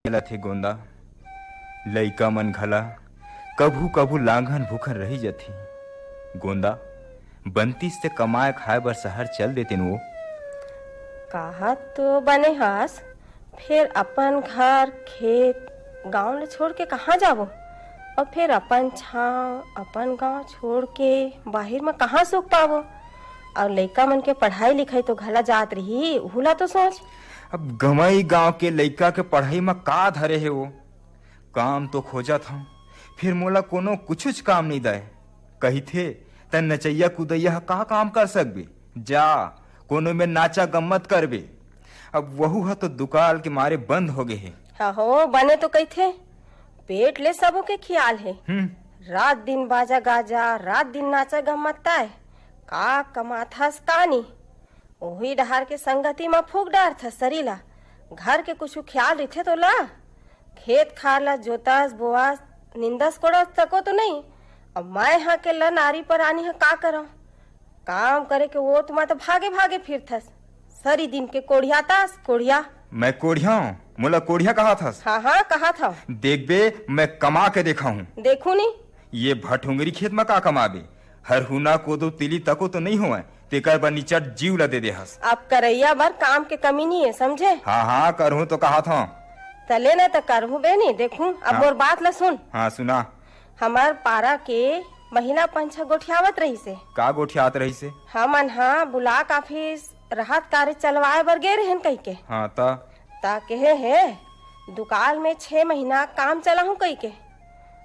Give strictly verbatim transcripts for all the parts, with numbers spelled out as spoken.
चलत हे गोंदा। लइका मन घला कभू कभू लांघन भूखन रहि जथे। गोंदा, बनतीस ते कमाए खाए बर सहर चल देतेन वो। कहा तो बने हस, फेर अपन घर, खेत, गांव ल छोड़ के कहाँ जाबो? अउ फेर अपन छांव, अपन गांव छोड़ के बाहिर म कहाँ सुख पाबो? अउ लइका मन के पढ़ाई लिखाई तो घला जात रही, उहू ला तो सोच। अब गंवई गांव के लइका के पढ़ाई म का धरे हे वो? काम तो खोजत हंव, फेर मोला कोनो कुछुच काम नइ दय। कहिथे, "त नचइया कुदइया ह का काम कर सकबे? जा, कोनो में नाचा गम्मत करबे।" अब वहू ह तो दुकाल के मारे बंद हो गे हे। हाँ हो, बने तो कहिथे, पेट ले सबो के खियाल हे। हम्म। रात दिन बाजा गाजा, रात दिन नाचा गम्मत ताय, का कमाथस का नी? ओही डहार के संगति म फूंक डारथस सरी ला। घर के कुछु ख्याल रहिथे तोला? खेत खार ला जोतस, बोआस, निंदस, कोड़स तको तो नइ। अब मैं हा के ल नारी परानी ह का करंव? काम करे के ओत म त भागे भागे फिरथस। सरी दिन के कोढ़ियातास, कोढ़िया। मैं कोढ़िया हूँ? मोला कोढ़िया कहाथस? हाँ, हाँ, कहाथंव। देखबे, मैं कमा के देखाहूँ। देखहूँ नी। ये भठोंगरी खेत म का कमाबे? हरहुना कोदो तिली तको तो नइ होवय, तेकर बर निचट जीव ल दे दे हस। अब करइया बर काम के कमी नइ हे, समझे? हाँ, हाँ, करहूँ तो कहाथंव। त ले न त करहूँ बे नी, देखहूँ। अब हाँ। मोर बात ल सुन। हाँ, सुना। हमर पारा के महिला पंच ह गोठियावत रहिसे। का गोठियात रहिसे? हमन ह ब्लॉक ऑफिस राहत कार्य चलवाए बर गे रहेन कहिके। हाँ, त? त कहे हे, दुकाल में छह महीना काम चलाहूँ कहिके।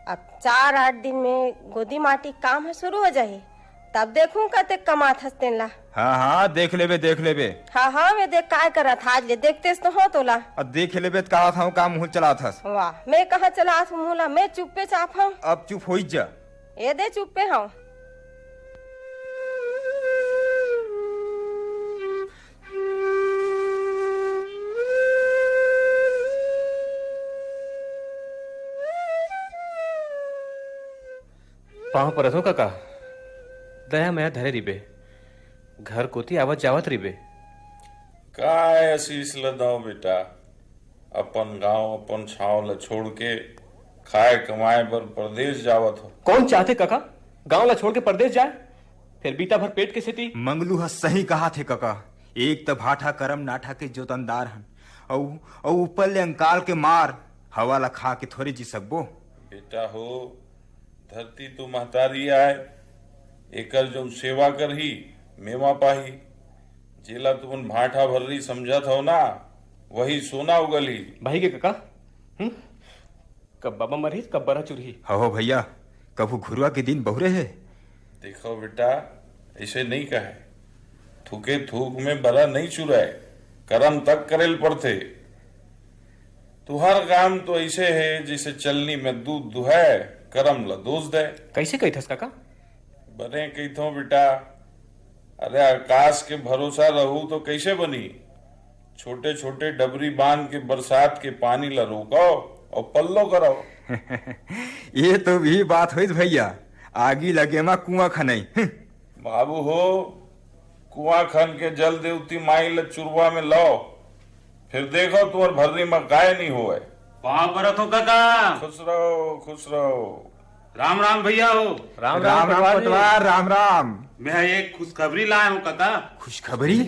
अब चार आठ दिन में गोदी माटी काम ह शुरू हो जाही, तब देखहूँ कतेक कमाथस तेन ला। हाँ, हाँ, देख लेबे, देख लेबे। हाँ, हाँ, मैं देख काय करत हंव, आज ले देखतेस तो हो तोला। अब देख लेबे त कहाथंव का मुँह चलाथस। वाह, मैं कहाँ चलाथंव मुँह ला, मैं चुप्पे चाप हंव। अब चुप होइच जा। ए दे चुप्पे हंव। पाँव परत हंव कका, दया मया धरे रिबे, घर कोती आवत जावत रिबे। काय आशीष ल दंव बेटा, अपन गांव, अपन छांव ल छोड़ के खाए कमाए बर परदेस जावत हो। कौन चाहथे कका, गांव ल छोड़ के परदेस जाए, फेर बीता भर पेट के सेती? मंगलू ह सही कहाथे कका, एक त भाठा करम नाठा के जोतनदार हन, अउ, अउ ऊपर ले अंकाल के मार, हवा ल खा के थोरे जी सकबो। बेटा हो, धरती तो महतारी आय, एकर जउन सेवा करही, मेवा पाही। जेला तुमन भांठा भर्री समझत हव ना, वही सोना उगलही। भाई के कका, हम्म? कब बाबा मरही, कब बरा चुरही। हो, हो भैया, कभू घुरुवा के दिन बहुरे हे। देखो बेटा, अइसे नइ कहय। थूके थूक में बरा नइ चुरय, करम तक करे ल पड़थे। तुंहर काम तो अइसे हे, जइसे चलनी में दूध दुहय, करम ल दोस दय। कइसे कहिथस कका? बने कहिथंव बेटा, अरे आकाश के भरोसा रहू तो कइसे बनही? छोटे-छोटे डबरी बांध के बरसात के पानी ल रोकव अउ पल्लो करव। ये तो भी बात होइस भैया, आगी लगे म कुआं खनई। हम्म। बाबू हो, कुआं खन के जल देवती माई ल चुरवा में लव, फेर देखव तुंहर भर्री म काय नइ होवय। पांव परत हंव कका। खुश रहो, खुश रहो। राम राम भैया हो। राम राम राम राम पटवार जी। पटवार, राम राम। मैं एक खुशखबरी लाय हंव कका। खुशखबरी?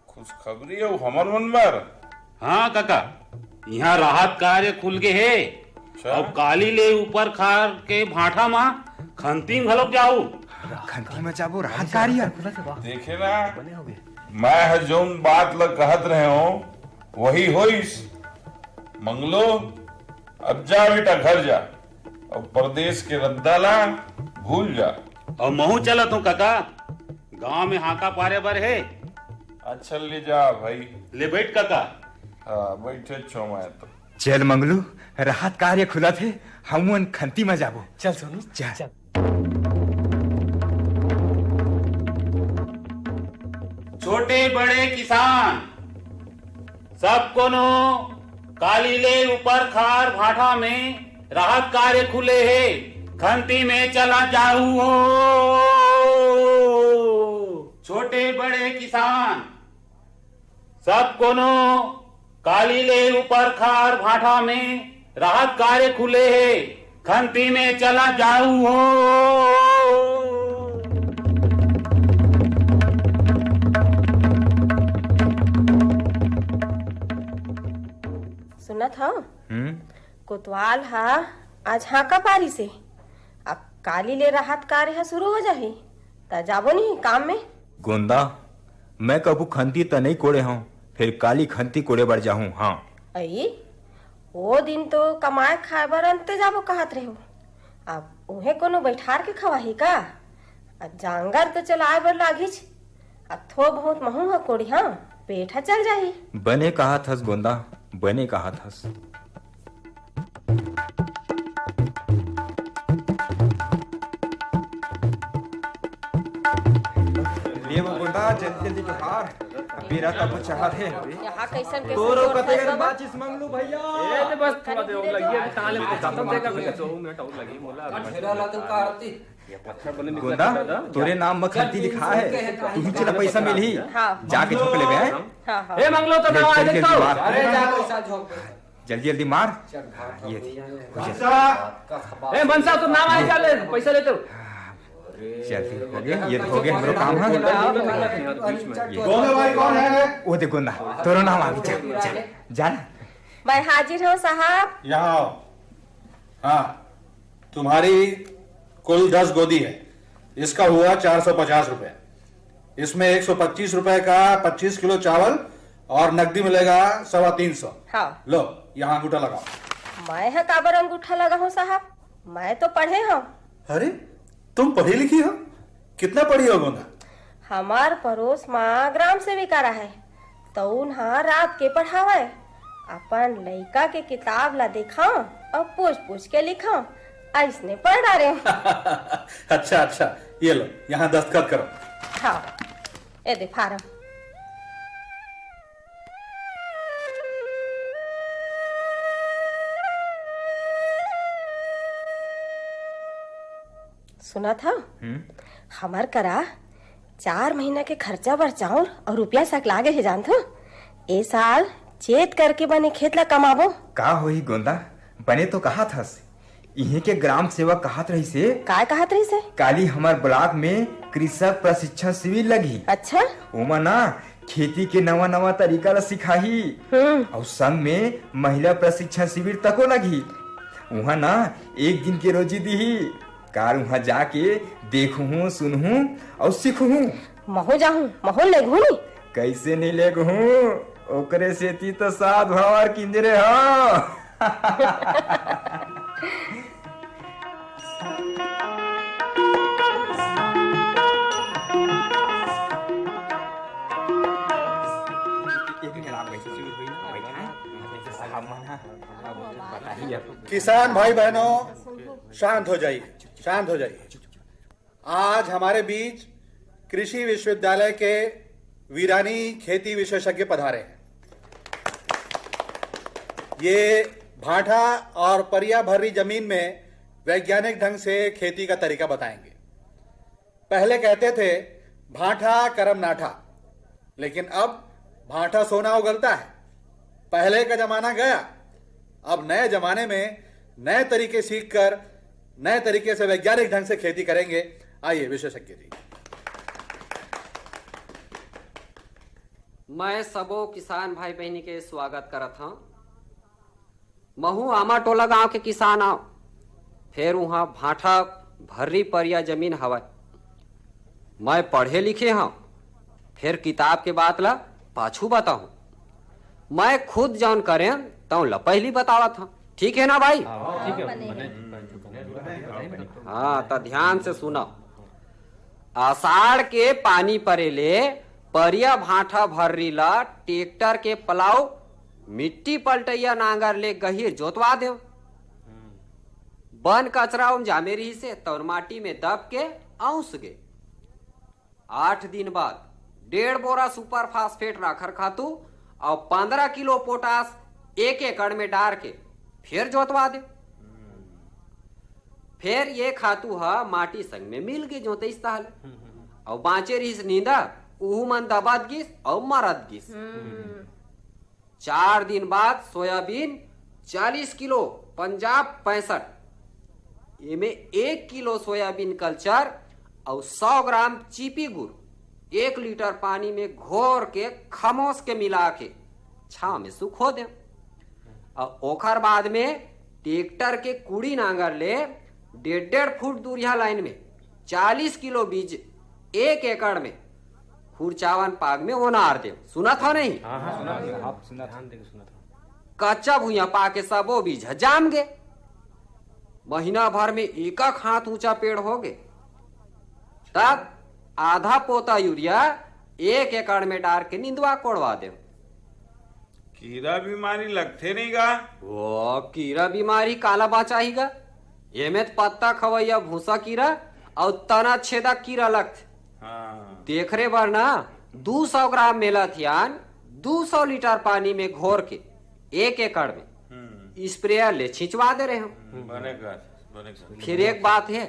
खुशखबरी अउ हमर मन बर? हाँ कका, इहाँ राहत कार्य खुल गे हे। अच्छा। अउ काली ले ऊपर खार के भांठा म खंती म घलोक जाहू। खंती म जाबो, राहत कार्य? देखे ना, मैं ह जउन बात ल कहत रहेंव, वही होइस। मंगलू, अब जा बेटा, घर जा, अउ परदेस के रद्दा ला भूल जा। अउ महूं चलत हंव कका, गांव में हांका पारे बर हे। अच्छा, ले जा भाई। ले बइठ कका। हाँ, बइठेच हंव मैं तो। चल मंगलू, राहत कार्य खुलत हे, हमन खंती म जाबो। चल सोनू, चल। चल। छोटे बड़े किसान, सब कोनो, काली ले ऊपर खार भाठा में राहत कार्य खुले हे, खंती में चला जाहू हो। छोटे बड़े किसान, सब कोनो, काली ले ऊपर खार भाठा में राहत कार्य खुले हे, खंती में चला जाहू हो। सुनत हव? हम्म। कोतवाल ह आज हाँका पारिस हे। अब काली ले राहत कार्य ह शुरू हो जाही, त जाबो नहीं काम में। गोंदा, मैं कभू खंती त नइ कोड़े हंव, फेर काली खंती कोड़े बर जाहूं। हाँ। अई, ओ दिन तो कमाए खाए बर अंते जाबो कहत रहेव। अब उहें कोनो बैठार के खवाही का? अब जांगर तो चलाए बर लागीच। अब थो बहुत महूं ह कोड़ी, हाँ, पेट ह चल जाही। बने कहत हस गोंदा, बने कहत हस। ले वो गोंदा, जल्दी जल्दी डोहार, अब बेरा तब चाहत हे। यहाँ कैसन कैसन तोरो कते बाचिस मंगलू भैया। ए, बस थोड़ा देर और लगी, अभी ताले में खत्म देगा, भैया, दो मिनट और लगी, मोला। घेरा ला तू का आरती। गोंदा, तोरे नाम म खंती लिखा हे, तुही चला पैसा मिलही। हाँ। जाके झोंक लेबे, हैं? हाँ, हाँ। ए, मंगलो तो ले, नाम आ जल्दी, जाए जल्दी तो। मार। अरे, जा पैसा झोंक दे। जल्दी, जल्दी मार। चल, भाग, ये भाग, दे। भैया, हो जा। का खबर? ए, मनसा, तो नाम आ जा, ले, पैसा लेते हो। जल्दी, हो गया, ये हो गया, हमरो काम है। गोंदा भाई कौन है? वो देख गोंदा, तोरो नाम आ गया, जा, जा, जा ना। मैं हाजिर हूँ साहब। यहाँ आओ। हाँ, तुम्हारी कुल दस गोदी है, इसका हुआ चार सौ पचास रुपए। इसमें एक सौ पच्चीस रुपए का पच्चीस किलो चावल और नकदी मिलेगा सवा तीन सौ। हाँ। लो, यहाँ अंगूठा लगाओ। मैं ह काबर अंगूठा लगाहूँ साहब? मैं तो पढ़े हूँ। अरे, तुम पढ़ी लिखी हो? कितना पढ़ी हो गोंदा? हमार पड़ोस म ग्राम सेविका रहय, तउन ह रात के पढ़ावय। अपन लइका के किताब ला देखंव अउ पूछ-पूछ के लिखंव, अइसने पढ़ डारेंव। अच्छा, अच्छा, ये लो, यहाँ दस्तखत करो। हाँ, ए दे फारम। सुनत हव? हम्म। हमर करा चार महीना के खर्चा बर चाउर अउ रुपया सकला गे हे, जानथव? ए साल चेत करके बने खेत ला कमाबो। का होही गोंदा, बने तो कहत हस। इहें के ग्राम सेवक कहत रहिसे। काय कहत रहिसे? काली हमर ब्लॉक में कृषक प्रशिक्षण शिविर लगही। अच्छा। ओमा ना खेती के नवा-नवा तरीका ला सिखाही। हम्म। अउ संग में महिला प्रशिक्षण शिविर तको लगही। उहाँ ना एक दिन के रोजी दिही। काल उहाँ जाके देखहूँ, सुनहूँ अउ सीखहूँ। महूँ जाहूँ, महूँ लेगहूँ नी। कइसे नइ लेगहूँ? ओकरे सेती तो सात भावर किंजरे हव। किसान भाई बहनों, शांत हो जाइए, शांत हो जाइए। आज हमारे बीच कृषि विश्वविद्यालय के वीरानी खेती विशेषज्ञ पधारे हैं। ये भाठा और परिया भर्री जमीन में वैज्ञानिक ढंग से खेती का तरीका बताएंगे। पहले कहते थे, "भाठा करम नाठा", लेकिन अब भाठा सोना उगलता है। पहले का जमाना गया, अब नए जमाने में नए तरीके सीखकर नए तरीके से वैज्ञानिक ढंग से खेती करेंगे। आइए विशेषज्ञ जी। मैं सबो किसान भाई बहिनी के स्वागत करत हंव। महूं आमाटोला गांव के किसान आंव, फेर उहां भांठा भर्री परिया जमीन हवय। मैं पढ़े लिखे हंव, फेर किताब के बात ला पाछू बताहूं। मैं खुद जौन करेंव, तौन ला पहिली बतावत हंव। ठीक हे ना भाई? हां, त ध्यान से सुनव। आषाढ़ के पानी परे ले परिया भांठा भर्री ला ट्रैक्टर के पलाव, मिट्टी पलटइया नांगर ले गहिर जोतवा देव। बन कचरा ओम जामे रिहिसे, तौन माटी में दब के औंस गे। आठ दिन बाद डेढ़ बोरा सुपर फास्फेट राखर खातू अउ पंद्रह किलो पोटास एक एकड़ में डार के फेर जोतवा दे। फेर ये खातू ह माटी संग में मिल के जोतइस ताहले। अउ बांचे रिहिस नींदा, उहू मन दबत गिस अउ मरत गिस। चार दिन बाद सोयाबीन चालीस किलो, पंजाब पैंसठ, एमे एक किलो सोयाबीन कल्चर अउ सौ ग्राम चीपी गुड़ एक लीटर पानी में घोर के, खमोस के मिला के छांव में सुखो देव। अउ ओखर बाद में ट्रैक्टर के कुड़ी नांगर ले डेढ़ डेढ़ फुट दूरिहा लाइन में चालीस किलो बीज एक एकड़ में खुरचावन पाग में ओनार देव। सुनत हो नहीं? हाँ, हाँ, सुनत हो। आप सुनत हो। ध्यान देके सुनत हो। कच्चा भुइयां पाके सबो बीज ह जाम गे। महीना भर में एकक हाथ ऊंचा पेड़ हो गे। तब आधा पोता यूरिया एक एकड़ में डार के निंदवा कोड़वा देव। कीरा बीमारी लगथे नहीं गा? वो कीरा बीमारी काला बांचाही गा? एमे त पत्ता खवैया भूसा कीरा अउ तना छेदक कीरा लगथे। हाँ। तेखरे बर ना दू सौ ग्राम मेलाथियान दू सौ लीटर पानी में घोर के एक एकड़ में हम्म। स्प्रेयर ले छिंचवा दे रहे हो। हम्म, बने कर, बने कर। फिर एक बात है,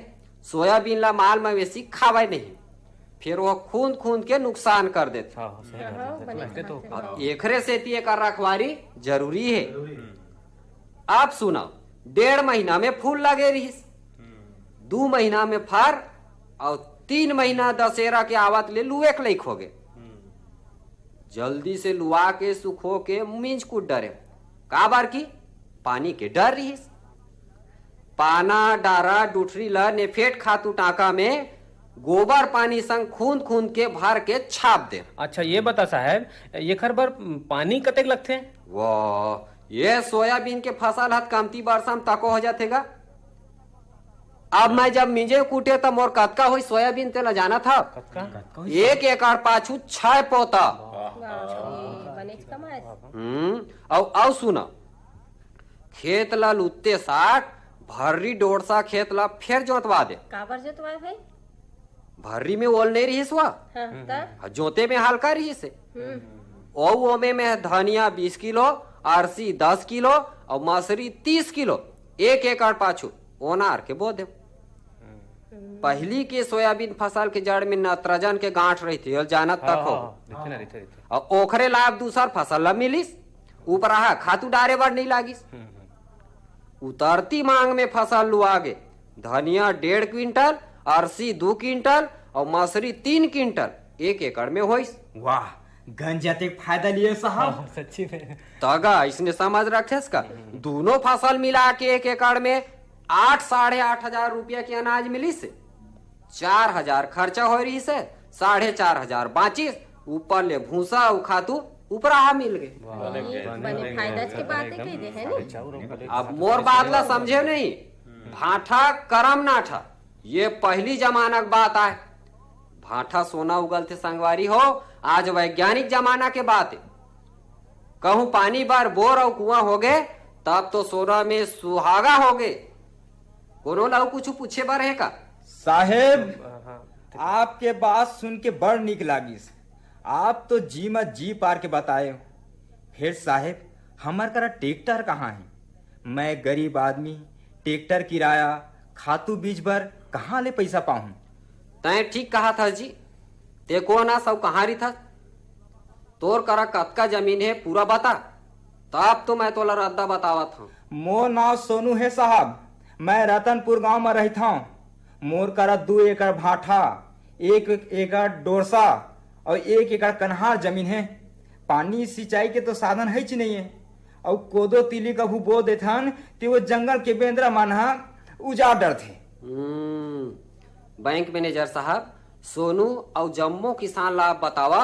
सोयाबीन ला माल मवेशी खावे नहीं, फिर वो खूंद खूंद के नुकसान कर देथे। हाँ, हाँ, सही बात है, हाँ, सही बने बात है। बात है। अउ एकरे सेती एकर रखवारी जरूरी है। हम्म। अब सुनव, डेढ़ महीना में फूल लगे रिहिस, हम्म। दू महीना में फर, अउ तीन महीना दशहरा के आवत ले लुए के लइक हो गे। हम्म। जल्दी से लुआ के सुखो के मिंज कूट डरे, काबर कि पानी के डर रिहिस। पाना, डारा, डुठरी ल नेफेट खातू टांका में गोबर पानी संग खूंद खूंद के भर के छाप दे। अच्छा, ये बता साहब, एखर बर पानी कतेक लगथे? वाह, ये सोयाबीन के फसल ह त कमती बरसा म तको हो जाथे गा। अब मैं जब मिंजे कूटे त मोर कतका होई सोयाबीन, तेला जानत हव? कतका? कतका होई? एक एकड़ पाछू छह पोता। बाप रे, बनेच कमाए। हम्म, अउ, अउ सुना, खेत ला लुत्ते साठ भर्री डोड़सा खेत ला फेर जोतवा दे। काबर जोतवाए भाई? भर्री में ओल नहीं रिहिस हुआ। हाँ, हम्म, त? हम्म। जोते में हल्का रिहिस हे। हम्म। अउ ओमे में धनिया बीस किलो, अरसी दस किलो अउ मसरी तीस किलो एक एकड़ पाछू ओनार के बो देव। हम्म। पहिली के सोयाबीन फसल के जड़ में नत्रजन के गांठ रहिथे, ओला जानत हाँ, तक हो। हाँ, हाँ, रहिथे ना, रहिथे, रहिथे। अउ ओखरे लाभ दूसर फसल ला मिलिस, उपराहा खातू डारे बर नहीं लागिस। हम्म, हम्म। उतरती मांग में फसल लुआ गे, धनिया डेढ़ क्विंटल, अरसी दू क्विंटल अउ मसरी तीन क्विंटल एक एकड़ में होइस। वाह, गंज जाते फायदा लिए साहब। हाँ, सच्ची में। त गा, इसने समझ रखेस का? हम्म। दूनों फसल मिला के एक एकड़ में आठ, साढ़े आठ हजार रुपया के अनाज मिलिस हे। चार हजार खर्चा होय रिहिस हे, साढ़े चार हजार बांचिस, ऊपर ले भूसा अउ खातू उपराहा मिल गे। वाह, बने, बने, बने बने, फायदा के बने, बात है, एकदम कह दे, है ना? साढ़े चार और बने। अब मोर बात ला समझे नहीं, भांठा करम नाठा, ये पहिली जमाना के बात आय। भांठा सोना उगलथे संगवारी हो, आज वैज्ञानिक जमाना के बात हे। कहूं पानी बर बोर अउ कुआं होगे, तब तो सोना में सुहागा होगे। कोनो ला अउ कुछु पूछे बर हे का? साहेब, हाँ, हाँ, ठीक है। आपके बात सुन के बड़ नीक लागिस। आप तो जी म जी पार के बताए हो। फेर साहेब, हमर करा ट्रैक्टर कहाँ हे? मैं गरीब आदमी, ट्रैक्टर किराया, खातू बीज बर कहाँ ले पइसा पाहूं? तैं ठीक कहत हस जी, तें कोन अस अउ कहाँ रहिथस? तोर करा कतका जमीन हे, पूरा बता, तब तो मैं तोला रद्दा बतावत हंव। मोर नांव सोनू हे साहब, मैं रतनपुर गांव म रहिथंव। मोर करा दू एकड़ भांठा, एक एकड़ डोरसा अउ एक एकड़ कन्हार जमीन हे। पानी सिंचाई के तो साधन हेच नइये, अउ कोदो तिली कभू बो देथन, ते वो जंगल के बेंदरा मन ह उजाड़ डरथे। हम्म, बैंक मैनेजर साहब, सोनू अउ जम्मो किसान ला आप बतावा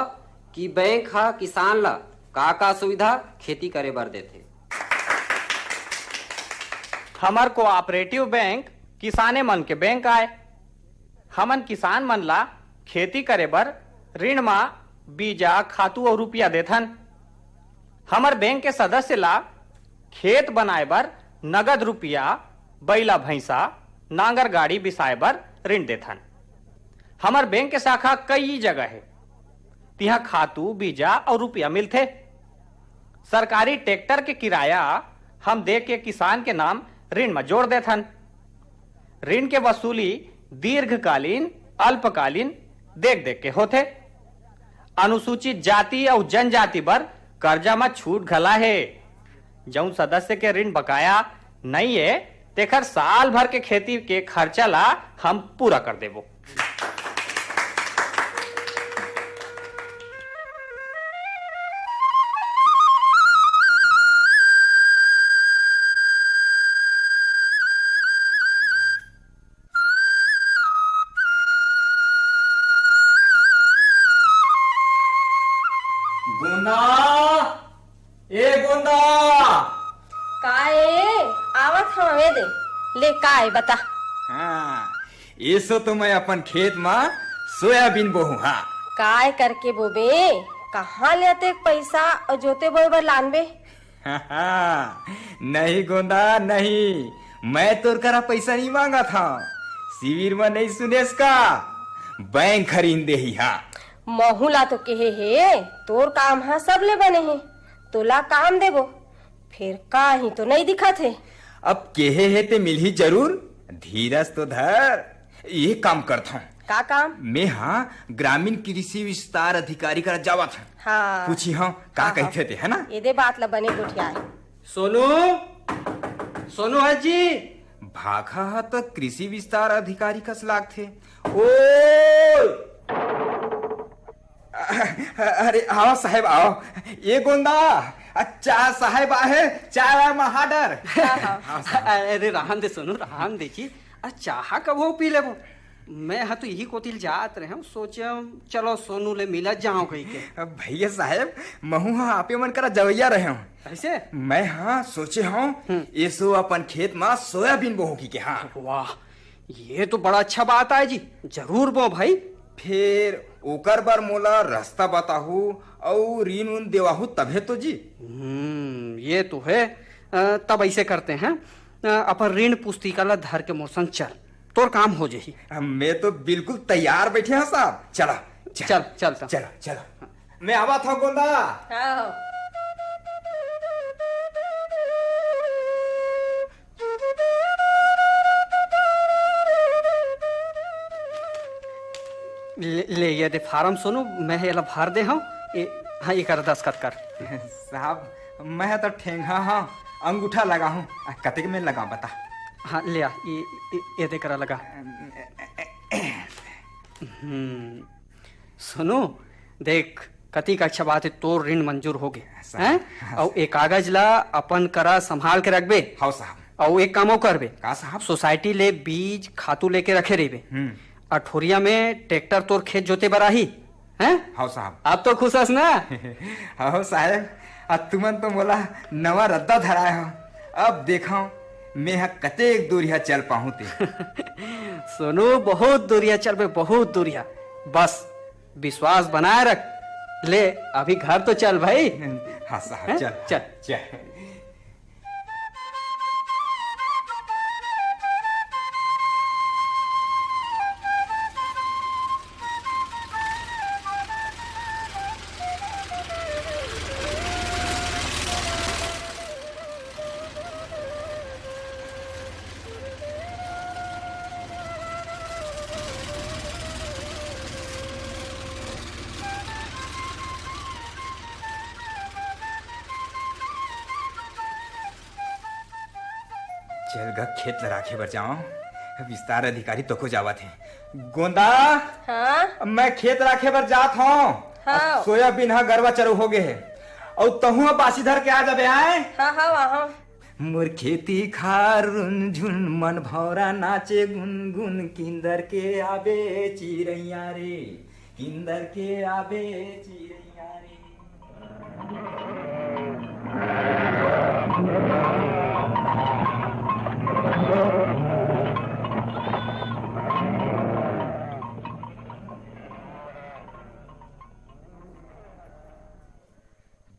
कि बैंक ह किसान ला का-का सुविधा खेती करे बर देथे। हमर कोऑपरेटिव बैंक किसाने मन के बैंक आय। हमन किसान मन ला खेती करे बर ऋण म बीजा, खातू अउ रुपया देथन। हमर बैंक के सदस्य ला खेत बनाए बर नगद रुपया, बइला भैंसा, नांगर गाड़ी बिसाए बर ऋण देथन। हमर बैंक के शाखा कई जगह हे, तिहां खातू, बीजा अउ रुपया मिलथे। सरकारी ट्रैक्टर के किराया हम दे के किसान के नाम ऋण म जोड़ देथन। ऋण के वसूली दीर्घकालीन, अल्पकालीन देख-देख के होथे। अनुसूचित जाति अउ जनजाति बर करजा म छूट घला हे। जउन सदस्य के ऋण बकाया नइ ए, तेखर साल भर के खेती के खर्चा ला हम पूरा कर देबो। गोंदा, ए गोंदा। का ए? आवत हंव, ए दे। ले, का ए, बता। हाँ, एसो तो मैं अपन खेत मा सोयाबीन बोहूं, हाँ। काय करके बोबे? कहाँ ले अतेक पइसा अउ जोते बोए बर लानबे? नहीं गोंदा, नहीं, मैं तोर करा पइसा नहीं मांगत हंव। शिविर म नहीं सुनेस का? बैंक खरीद देही, हाँ। महू ला तो केहे हे, तोर काम ह सबले बने हे, तोला काम देबो, फेर काहीं तो नइ दिखत हे। अब केहे हे ते मिलही जरूर, धीरज तो धर। ये काम करत हंव। का काम? मैं हा ग्रामीण कृषि विस्तार अधिकारी करा जावत हंव। हाँ। पूछी हंव, का हाँ, हाँ। कहिथे ते, है ना? एदे बात ला बने गोठियाए। सोनू, सोनू हजी। भाखा ह त कृषि विस्तार अधिकारी कस लागथे। ओए! अरे, आओ साहेब, आओ। ए गोंदा, अच्छा साहेब आहे, चाय वाय म order। हाँ, हाँ। आओ साहब। अरे, रहन दे सोनू, रहन दे जी। आ, चाहा कबो पी लेबो। मैं हा तो इही कोति ल जात रहेंव, सोचेंव, चलो सोनू ले मिलत जांव कहिके। अब भैया साहेब, महू हा आपे मन करा जवइया रहेंव। कइसे? मैं हा सोचे हंव, हम्म। एसो अपन खेत म सोयाबीन बोहूं कहिके, हाँ। वाह, ये तो बड़ा अच्छा बात आय जी, जरूर बो भाई। फेर ओकर बर मोला रस्ता बताहू अउ ऋण उन देवाहू तभे तो जी। हम्म, ये तो हे। अ, तब अइसे करते हैं, अ, अपन ऋण पुस्तिका ला धर के मोर संग चल, तोर काम हो जही। अ, मैं तो बिल्कुल तैयार बइठे हंव साहब। चला, चला। चल, चल त। चला, चला। मैं आवत हंव गोंदा। हाँ। ले, ले ये दे फारम सोनू, मैं एला भर दे हंव। ए, हाँ, एकर दस्तखत कर। साहब, मैं तो ठेंगा हंव, अंगूठा लगाहूं। आ, कतेक में लगांव बता। हाँ, ले आ, ये, ये, ये दे करा लगा। हम्म। सोनू, देख, कतिक अच्छा बात हे, तोर ऋण मंजूर होगे, साहब, हैं? हाँ, अउ साहब। ए कागज ला अपन करा संभाल के रखबे। हाँ, साहब। अउ एक काम अउ करबे। का, साहब? सोसाइटी ले बीज, खातू लेके रखे रहिबे। हम्म। अठोरिया में ट्रैक्टर तोर खेत जोते बर आही, हैं? हाँ, साहब। अब तो खुश हस ना? हाँ, साहब। अब तुमन तो मोला नवा रद्दा धराए हो। अब देखो, मैं ह कतेक दूरिहा चल पाहूं ते। सोनू, बहुत दूरिहा चलबे, बहुत दूरिहा। बस, विश्वास बनाए रख। ले, अभी घर तो चल भाई। हाँ साहब, हैं? चल, चल। चल। चल गा, खेत ल राखे बर जावं, विस्तार अधिकारी तको जावत हे। गोंदा, हाँ? मैं खेत राखे बर जात हंव। हाँ। अब सोयाबीन ह गरवा चरऊ होगे हे, अउ तहूं ह बासी धर के आ जाबे, आय? हाँ, हाँ, हाँ। मोर खेती खार रुनझुन, मन भौंरा नाचे गुनगुन, किंदर के आबे चिरैया रे, किंदर के आबे चिरैया रे।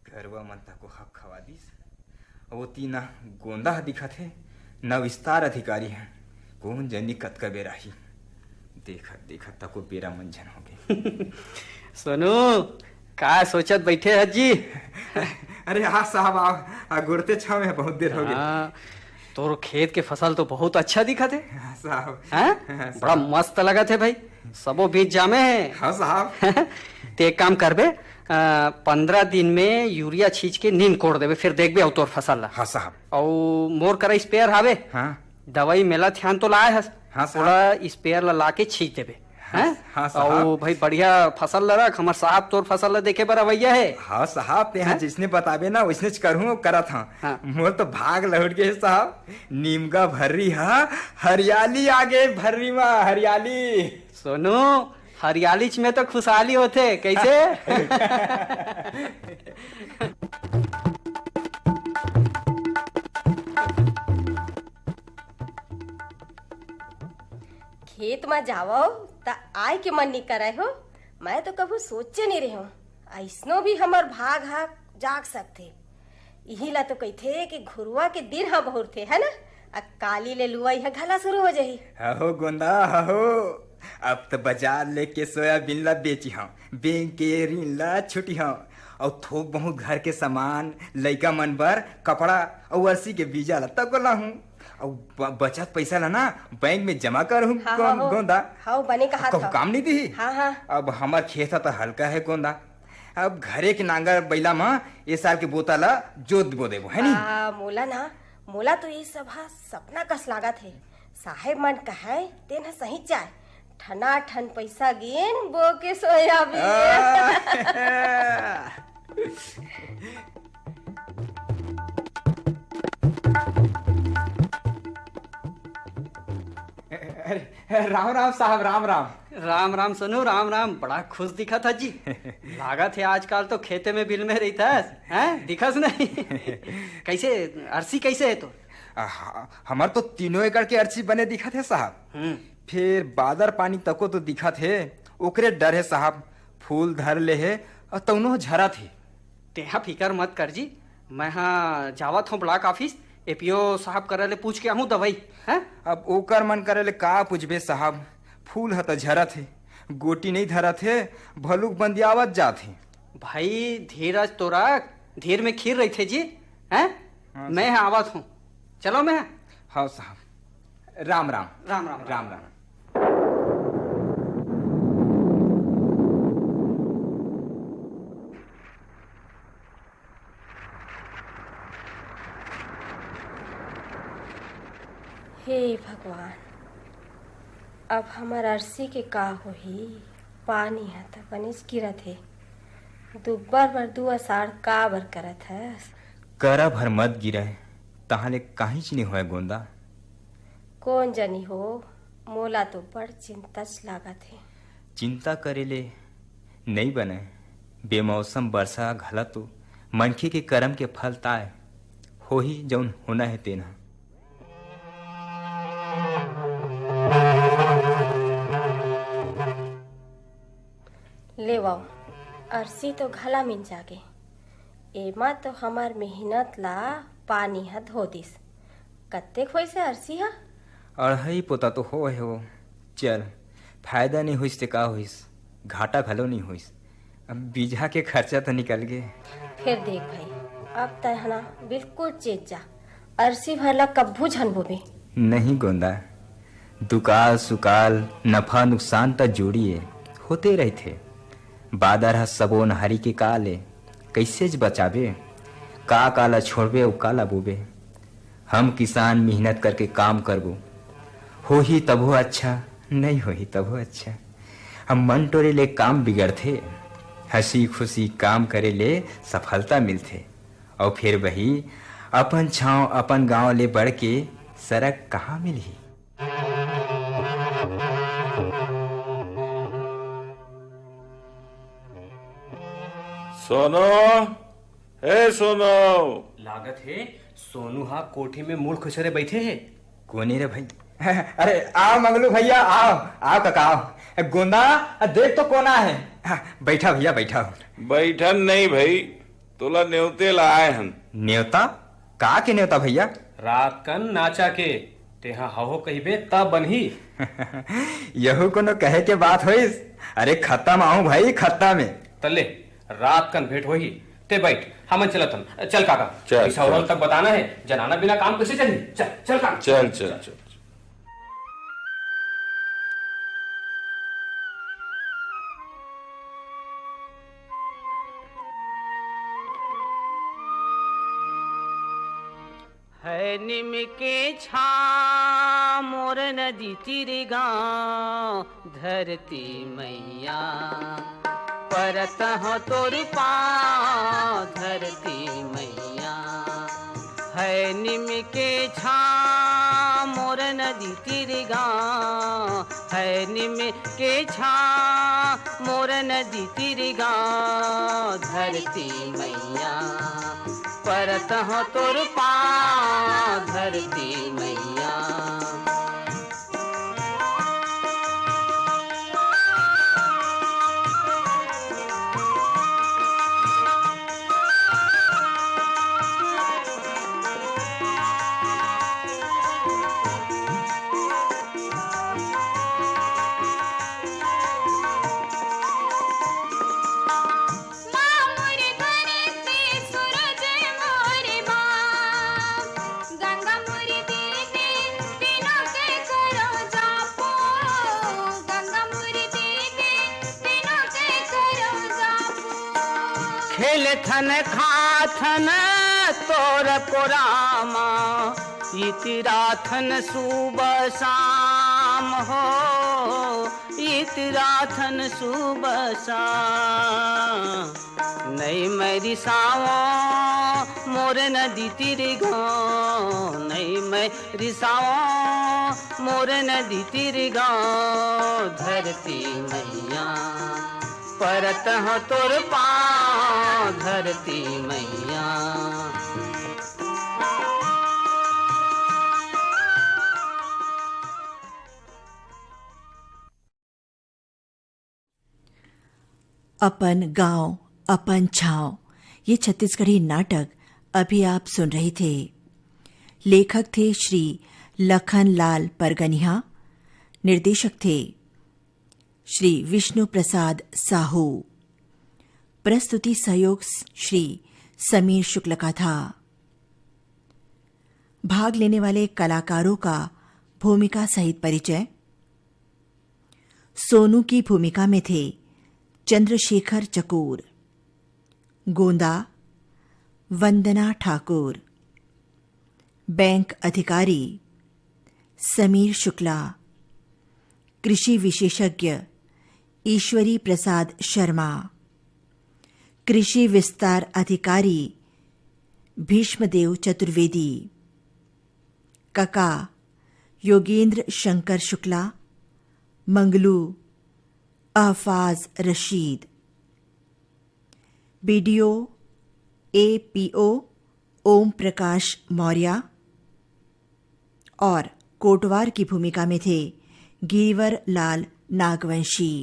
गरवा मन तको हक खवा दिस। ओती न गोंदा ह दिखत हे, न विस्तार अधिकारी ह। कोन जनी कतका बेर आही। देखत देखत तको बेरा मंझन होगे। सोनू, का सोचत बइठे हस जी? अरे हाँ साहब, आ, आ गुड़ते छावे, बहुत देर होगे। हाँ, तोर खेत के फसल तो बहुत अच्छा दिखत हे। हाँ साहब। हाँ? हाँ साहब। बड़ा मस्त लगत हे भाई, सबो बीज जामे हे। हाँ साहब। ते एक काम करबे, पंद्रह दिन में यूरिया छींच के नींद कोड़ देबे, फिर देखबे अउ तोर फसल ला। हाँ साहब। अउ मोर करा स्प्रेयर हावे। हाँ। दवाई मेला ध्यान तो लाए हस। हाँ साहब। थोड़ा स्प्रेयर ला लाके छींच देबे। हाँ, हैं? हाँ साहब। अउ भाई बढ़िया फसल ला रख, हमर साहब तोर फसल ला देखे बर अवैया हे। हाँ साहब, तेहा हैं? जइसने बताबे ना वइसनेच करहूँ, करत हँव। हाँ। मोर तो भाग लहुट गे साहब, नीमगा भर्री हा हरियाली आ गे, भर्री मा हरियाली। सोनू, हरियालीच में तो खुशहाली होथे, कइसे? खेत म जावव त आय के मन नइ करय हो। मैं तो कभू सोचे नइ रेहेंव, अइसनो भी हमर भाग ह जाग सकथे। इही ला तो कहिथे कि घुरुवा के दिन ह बहुरथे, है ना? अ काली ले लुवई ह घला शुरू हो जाही। हहो गोंदा, हहो। अब त बाजार लेके सोयाबीन ला बेचिहंव, बैंक के ऋण ला छुटिहंव, अउ थोक बहुत घर के सामान, लइका मन बर कपड़ा अउ अरसी के बीजा ला तको लाहूं, अउ ब-, बचत पइसा ला ना बैंक में जमा करहूं। हाँ, गो-, हाँ, हो। गोंदा। हाँ, बने कहा कहूं था। काम नहीं दिही। हाँ, हाँ। अब हमर खेत ह त हल्का हे गोंदा, अब घरे के नांगर बइला म ए साल के बोता ला जोत बो देबो, है नी? आ, मोला ना, मोला तो ये सब हा सपना कस लागत हे। साहेब मन कहय, तेन ह सही जाय। ठना ठन पइसा गिन, बो के सोयाबीन। आ, अरे, राम राम साहब, राम राम। राम राम सोनू, राम राम। बड़ा खुश दिखत हस जी। लागत हे आजकल तो खेते में बिल में रहिथस, हैं? दिखस नहीं। कइसे, अरसी कइसे हे तोर? आ, ह-, हमर तो तीनों एकड़ के अरसी बने दिखत हे साहब। हम्म। फेर बादर पानी तको तो दिखत हे, ओकरे डर हे साहब। फूल धर ले हे, अउ तउनो झरत हे। तेहा फिकर मत कर जी, मैं हा जावत हंव block office, एपीओ साहब करा ले पूछ के आहूं दवई, हैं? अब ओकर मन करे ले का पूछबे साहब, फूल ह त झरत हे, गोटी नइ धरत हे, भलुक बंदियावत जात हे। भाई धीरज तो रख, धीर में खीर रहिथे जी, हैं? हाँ, मैं ह आवत हंव, चलो मैं। हाँ साहब, राम राम। राम राम। राम राम। हे भगवान, अब हमर अरसी के का होही? पानी ह त बनेच गिरत हे। दुब्बर बर दू असाढ़ काबर करत हस? करा भर मत गिरय, तहाँ ले काहीच नइ होय गोंदा। कोन जनी हो, मोला तो बड़ चिंताच लागत हे। चिंता करे ले नइ बनय। बेमौसम बरसा घला तो मनखे के करम के फल ताय। होही जउन होना हे तेन ह। लेवव, अरसी तो घला मिंजा गे। एमा तो हमर मेहनत ला पानी ह धो दिस। कतेक होइस हे अरसी ह? अढ़ाई पोता तो होय हे वो। चल, फायदा नइ होइस ते का होइस, घाटा घलो नइ होइस। अब बीजहा के खर्चा तो निकल गे। फेर देख भाई, अब तैं ह ना बिल्कुल चेत जा, अरसी भर ला कभू झन बोबे। नहीं गोंदा, दुकाल सुकाल, नफा नुकसान त जोड़िए होते रहिथे। बादर ह सबो नहरी के काल ए, कइसेच बचाबे? का का ला छोड़बे अउ का ला बोबे? हम किसान मेहनत करके काम करबो, होही तभो अच्छा, नइ होही तभो अच्छा। हम मन टोरे ले काम बिगड़थे, हंसी खुशी काम करे ले सफलता मिलथे। अउ फेर वही अपन छांव अपन गांव ले बढ़ के सरग कहाँ मिलही? सोनू, ए सोनू। लागत हे सोनू हा कोठी में मूड़ खुसरे बइठे हे। कोने रे भाई? अरे आओ मंगलू भइया, आओ, आओ कका, आओ। गोंदा, देख तो कोन आय हे। हाँ, बइठा भइया, बइठा। बइठन नहीं भई, तोला नेवते ला आय हन। नेवता? का के नेवता भइया? रात कन नाचा के। तेहा हहो कहिबे त बनही। यहू कोनो कहे के बात होइस? अरे खत्ता म आहूं भई, खत्ता में। त ले, रात कन भेंट होही। ते बइठ, हमन चलत हन। चल काका, चल, पइसा चल। वाला तक बताना हे, जनाना बिना काम कइसे चलही? चल, चल काका। चल, चल, चल। निम के छाँव मोर नदी तीर गाँव, धरती मैया, परत हँव तोर पाँव, धरती मैया। हे निम के छाँव मोर नदी तीर गाँव, हे निम के छाँव मोर नदी तीर गाँव, धरती मैया, परत हँव तोर पाँव, धरती मैया। खेलथन खाथन तोर कोरा मा, इतिराथन सुबह शाम हो, इतिराथन सुबह शाम। नइ मैं रिसावँव मोर नदी तीर गाँव, नइ मैं रिसावँव मोर नदी तीर गाँव, धरती मैया, परत हँव तोर पाँव, धरती मैया। अपन गांव, अपन छांव, ये छत्तीसगढ़ी नाटक अभी आप सुन रहे थे। लेखक थे श्री लखन लाल परगनिहा, निर्देशक थे श्री विष्णु प्रसाद साहू, प्रस्तुति सहयोग श्री समीर शुक्ल का था। भाग लेने वाले कलाकारों का भूमिका सहित परिचय। सोनू की भूमिका में थे चंद्रशेखर चकोर, गोंदा वंदना ठाकुर, बैंक अधिकारी समीर शुक्ला, कृषि विशेषज्ञ ईश्वरी प्रसाद शर्मा, कृषि विस्तार अधिकारी भीष्मदेव चतुर्वेदी, कका योगेंद्र शंकर शुक्ला, मंगलू अहफाज रशीद, बीडीओ एपीओ ओम प्रकाश मौर्य और कोटवार की भूमिका में थे गिरिवर लाल नागवंशी।